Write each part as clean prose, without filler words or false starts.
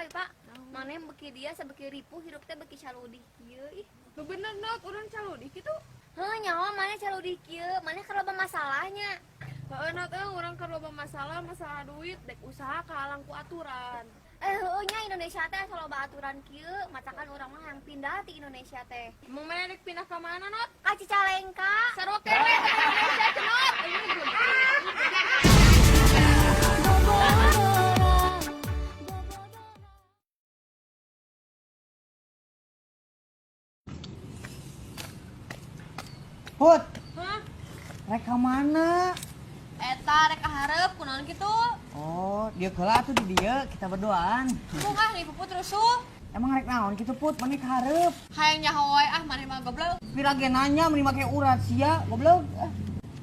Pak, maneh beki dia sabeki ripuh hirup teh beki caludih kieu ih. Nu bener, Not, urang caludih kitu. Heuh, nyawa maneh caludih kieu, maneh keur loba masalahnya. Heeh, Not, euy, urang keur loba masalah, masalah duit, dek usaha kahalang ku aturan. Eh, heueuh nya, Indonesia teh asa loba aturan kieu, matakan urang mah hayang pindah ti Indonesia teh. Emang maneh dek pindah ka mana, Not? Ka Cicalengka. Sarua keneh ka Indonesia, Not. Put, Hah? rek ka mana? Eta rek ka hareup, kunaon kitu? Oh, dia heula atuh di dieu kita berduaan. Embung ah, nih Puput rusuh. Emang rek naon kitu, Put? Maneh ka hareup? Hayang nyaho wae ah, maneh mah goblok. Pira ge nanya meuni make urat sia, goblok. Ah.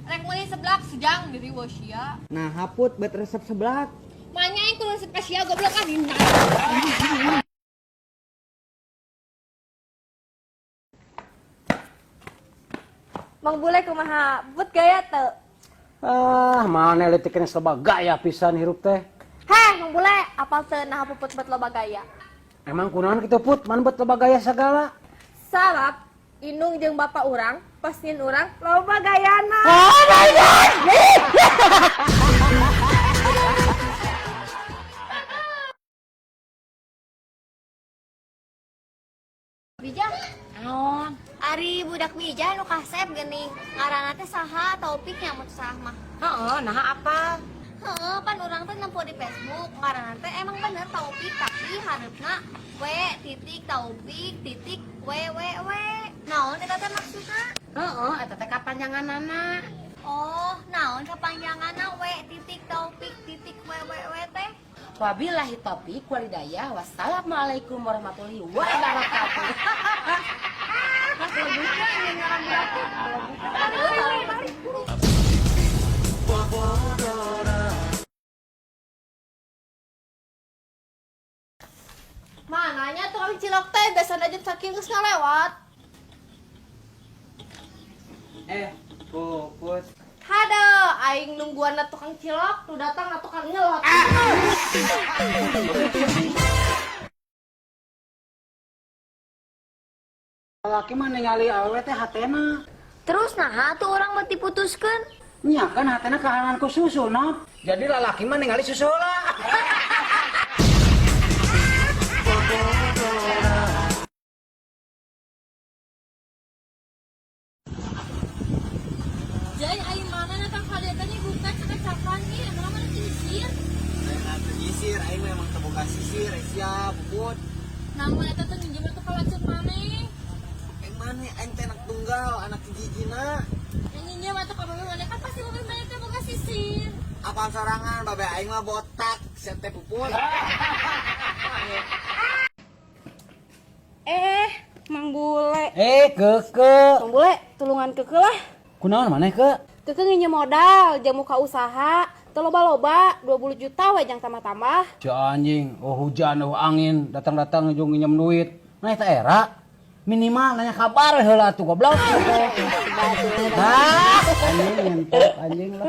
Rek meuli seblak sejang diri wo sia. Nah, Put, bet resep seblak. Manya yang kudu resep ka sia, goblok ah dina. Mang Bule, kumaha? Puput gaya teu? Ah, mana leutik keneh loba gaya pisan hirup teh. Heh, Mang Bule, apal teu naha Puput bet loba gaya? Emang kunaon kitu, Put? Man bet loba gaya segala. Sabab indung jeung bapak urang pas nyieun urang loba gayana. Oh my God! Bijah. Naon? Ari budak Bijah nu kasep geuning. Ngaranna teh saha, Taufik nya mun salah mah. Heeh, nah apa? Heeh, pan urang teh nempo di Facebook, ngaranna teh emang bener Taufik, tapi hareupna W titik Taufik titik W W W. Naon eta teh maksudna? Heeh, eta teh kapanjanganana. Oh, naon kapanjanganna W titik Taufik titik W W W teh? Wabillahi taufik walhidayah. Wassalamualaikum warahmatullahi wabarakatuh. Mananya tukang cilok teh, biasa aja saking geus ngalewat. Eh, Puput. Hade, aing nungguan tukang cilok, nu datang na tukang ngelot. Laki mah ningali awewe teh hatena. Terus naha tuh urang bet diputuskeun? Nya kan hatena kahalangan ku susu, no. Jadi lalaki mah ningali susu lah. Jai, aing mana datang ka dieu teh bukan cakacakan ih, emang mana nyisir? Aing teu nyisir, aing memang teu boga sisir, sia, Puput. Namun eta teh minjem atuh ka lanceuk maneh. Aing maneh, aing teh anak tunggal, anak hiji-hijina. Yang nginjem atuh ka babe maneh, kan pasti babe maneh teh boga sisir. Apal sorangan, babe aing mah botak, sia teh, Puput. Eh, Mang Bule. Eh, Keke. Mang Bule, tulungan Keke lah. Kunaon maneh, Ke? Keke nginjem modal, jang muka usaha, teu loba-loba, 20 juta we jang tambah-tambah. Si anjing, oh hujan, oh angin, datang-datang jeung nginjem duit. Nah, eta era minimal nanya kabar heula atuh, goblok. Ah, anjing ngentot anjing lah.